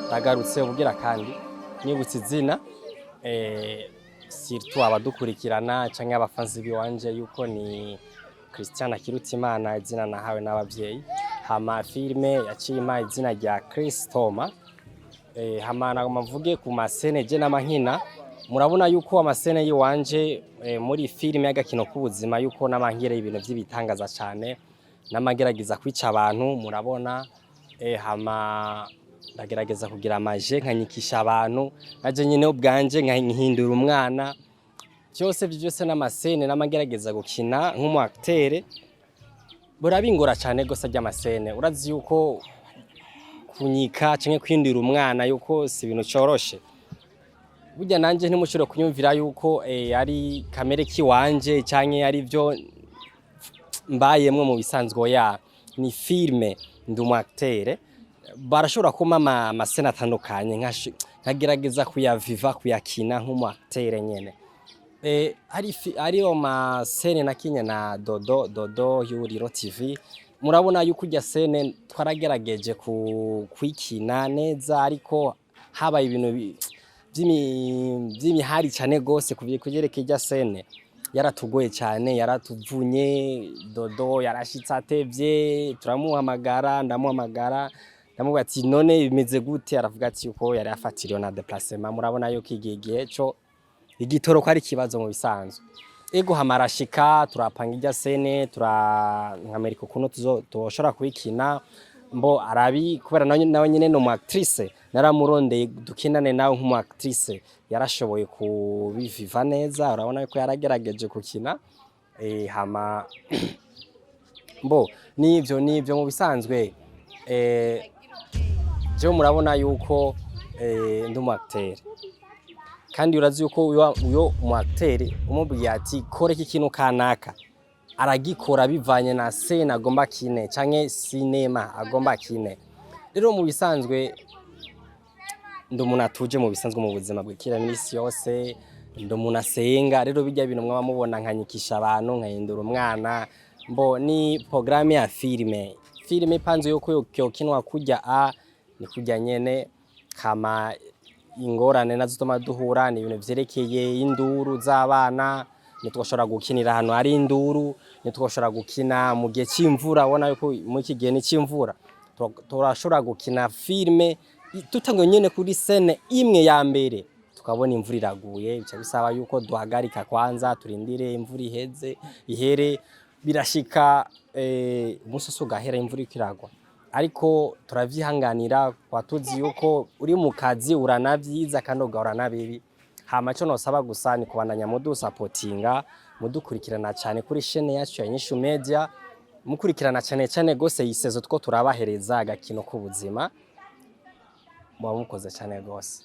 Ndagarutse ubugira kandi nibutse izina, surtout abadukurikirana canke abafanzi biwanje, yuko ni Christian Akirutimana, izina nahawe n'abavyeyi. Hama filime yaciye impa izina rya Christoma. Hama nagomba mvuge ku ma scènes je n'amankina. Murabona yuko ama scènes yiwanje muri filime y'agakino k'ubuzima, yuko n'amankire ibintu vy'ibitangaza cane, n'amagerageza kwica abantu murabona. Hama ndagerageza kugira amaje nkanyikisha abantu, naje nyine ubwanje nkahindura umwana. Vyose vyose n'ama scènes n'amagerageza gukina nk'umu acteur, burabingora cane gose ry'ama scènes. Urazi yuko kunyika canke kwindura umwana yuko si ibintu coroshe. Burya nanje ntimushobore kunyumvira yuko ari kamere kiwanje canke ari vyo mbayemwo mu bisanzwe. Ya ni filme, ndi umu acteur, barashobora kumpa ama scènes atandukanye, nkagerageza kuyaviva, kuyakina nk'umu acteur nyene. Hariyo ma scènes nakinye na Dodo Dodo Yuriro TV. Murabona yuko irya scène twaragerageje kwikina neza, ariko habaye ibintu vy'imihari cane gose kuvyerekeye irya scène. Yaratugoye cane, yaratuvunye. Dodo yarashitse atevye, turamuhamagara, ndamuhamagara, ndamubwira ati: "None bimeze gute?" Aravuga ati yuko yari yafatiriwe na déplacement. Murabona yuko igihe co igitoro ko ari ikibazo mu bisanzwe. Ego, hama arashika, turapanga irya scène, tura nkamerika ukuntu tuzoshobora kubikina. Mbo arabi kubera nawe nyene ni umu actrice, naramurondeye dukinane nawe nk'umu actrice, yarashoboye kubiviva neza. Urabona yuko yaragerageje gukina. Hama mbo nivyo mu bisanzwe. Jewe murabona yuko ndi umu acteur, kandi urazi yuko uyo umu acteur umubwiye ati: "Kora iki kintu kanaka", aragikora bivanye na scène agomba kine canke cinéma agomba kine. Rero mu bisanzwe ndi umuntu atuje mu bisanzwe, mu buzima bw'ikira misi yose ndi umuntu asenga. Rero bijya bintu mwaba mubona nkanyikisha abantu, nkahindura umwana, mbo ni programme ya filme. Filme ipanze yuko yokinwa kurya a ni kurya nyene. Kama ingorane nazo tuma duhura ni ibintu vyerekeye induru z'abana. Ntitwoshobora gukinira ahantu hari induru, ntitwoshobora gukina mu gihe c'imvura. Ubona yuko muri iki gihe ni c'imvura. Turashobora gukina filme tutanguye nyene kuri scène imwe ya mbere, tukabona imvura iraguye, bica bisaba yuko duhagarika kwanza, turindire imvura iheze ihere. Birashika umunsi wose ugahera imvura iriko iragwa, ariko turavyihanganira kwa tuzi yuko uri mu kazi uranavyiza kandi ugahora na bibi. Hama ico nosaba gusa ni kubandanya mudusapotinga, mudukurikirana cane kuri chaîne yacu ya Inyishu Media, mukurikirana cane cane gose iyi saison two turabahereza agakino k'ubuzima. Muba mukoze cane gose.